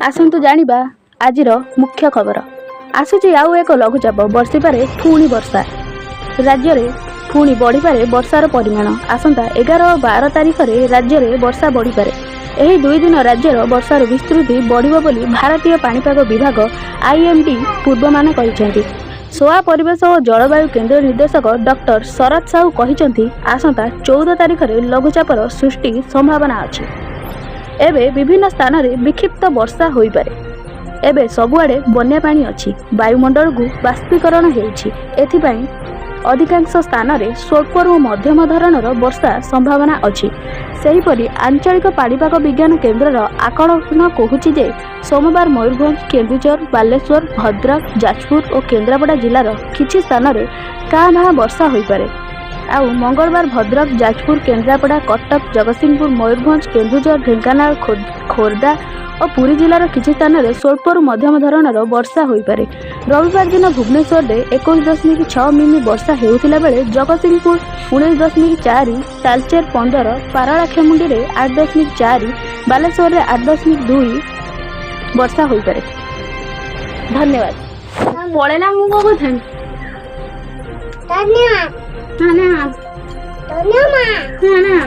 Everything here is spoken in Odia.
ଆସନ୍ତୁ ଜାଣିବା ଆଜିର ମୁଖ୍ୟ ଖବର। ଆସୁଛି ଆଉ ଏକ ଲଘୁଚାପ, ବର୍ଷିପାରେ ପୁଣି ବର୍ଷା। ରାଜ୍ୟରେ ପୁଣି ବଢ଼ିପାରେ ବର୍ଷାର ପରିମାଣ। ଆସନ୍ତା 11 ଓ 12 ତାରିଖରେ ରାଜ୍ୟରେ ବର୍ଷା ବଢ଼ିପାରେ। ଏହି 2 ଦିନ ରାଜ୍ୟର ବର୍ଷାର ବିସ୍ତୃତି ବଢ଼ିବ ବୋଲି ଭାରତୀୟ ପାଣିପାଗ ବିଭାଗ ଆଇଏମ୍ଡି ପୂର୍ବାନୁମାନ କରିଛନ୍ତି। ସୋଆ ପରିବେଶ ଓ ଜଳବାୟୁ କେନ୍ଦ୍ର ନିର୍ଦ୍ଦେଶକ ଡକ୍ଟର ଶରତ ସାହୁ କହିଛନ୍ତି, ଆସନ୍ତା 14 ତାରିଖରେ ଲଘୁଚାପର ସୃଷ୍ଟି ସମ୍ଭାବନା ଅଛି। ଏବେ ବିଭିନ୍ନ ସ୍ଥାନରେ ବିକ୍ଷିପ୍ତ ବର୍ଷା ହୋଇପାରେ। ଏବେ ସବୁଆଡ଼େ ବନ୍ୟା ପାଣି ଅଛି। ବାୟୁମଣ୍ଡଳକୁ ବାଷ୍ପୀକରଣ ହେଉଛି। ଏଥିପାଇଁ ଅଧିକାଂଶ ସ୍ଥାନରେ ସ୍ୱଳ୍ପରୁ ମଧ୍ୟମ ଧରଣର ବର୍ଷା ସମ୍ଭାବନା ଅଛି। ସେହିପରି ଆଞ୍ଚଳିକ ପାଣିପାଗ ବିଜ୍ଞାନ କେନ୍ଦ୍ରର ଆକଳନ କହୁଛି ଯେ, ସୋମବାର ମୟୂରଭଞ୍ଜ, କେନ୍ଦୁଝର, ବାଲେଶ୍ୱର, ଭଦ୍ରକ, ଯାଜପୁର ଓ କେନ୍ଦ୍ରାପଡ଼ା ଜିଲ୍ଲାର କିଛି ସ୍ଥାନରେ କାଁ ଭାଁ ବର୍ଷା ହୋଇପାରେ। ଆଉ ମଙ୍ଗଳବାର ଭଦ୍ରକ, ଯାଜପୁର, କେନ୍ଦ୍ରାପଡ଼ା, କଟକ, ଜଗତସିଂହପୁର, ମୟୂରଭଞ୍ଜ, କେନ୍ଦୁଝର, ଢେଙ୍କାନାଳ, ଖୋର୍ଦ୍ଧା ଓ ପୁରୀ ଜିଲ୍ଲାର କିଛି ସ୍ଥାନରେ ସ୍ୱଳ୍ପରୁ ମଧ୍ୟମ ଧରଣର ବର୍ଷା ହୋଇପାରେ। ରବିବାର ଦିନ ଭୁବନେଶ୍ୱରରେ 21.6 ମିମି ବର୍ଷା ହେଉଥିଲା ବେଳେ ଜଗତସିଂହପୁର 19.4, ତାଲଚେର 15, ପାରଳାଖେମୁଣ୍ଡିରେ 8.4, ବାଲେଶ୍ୱରରେ 8.2 ବର୍ଷା ହୋଇପାରେ। ଧନ୍ୟବାଦ। ପଳେଇଲା, ମୁଁ କଣ କହୁଥାନ୍ତି? ଧନ୍ୟବାଦ। ନା ନା। ଧନ୍ୟବାଦ। ନା ନା।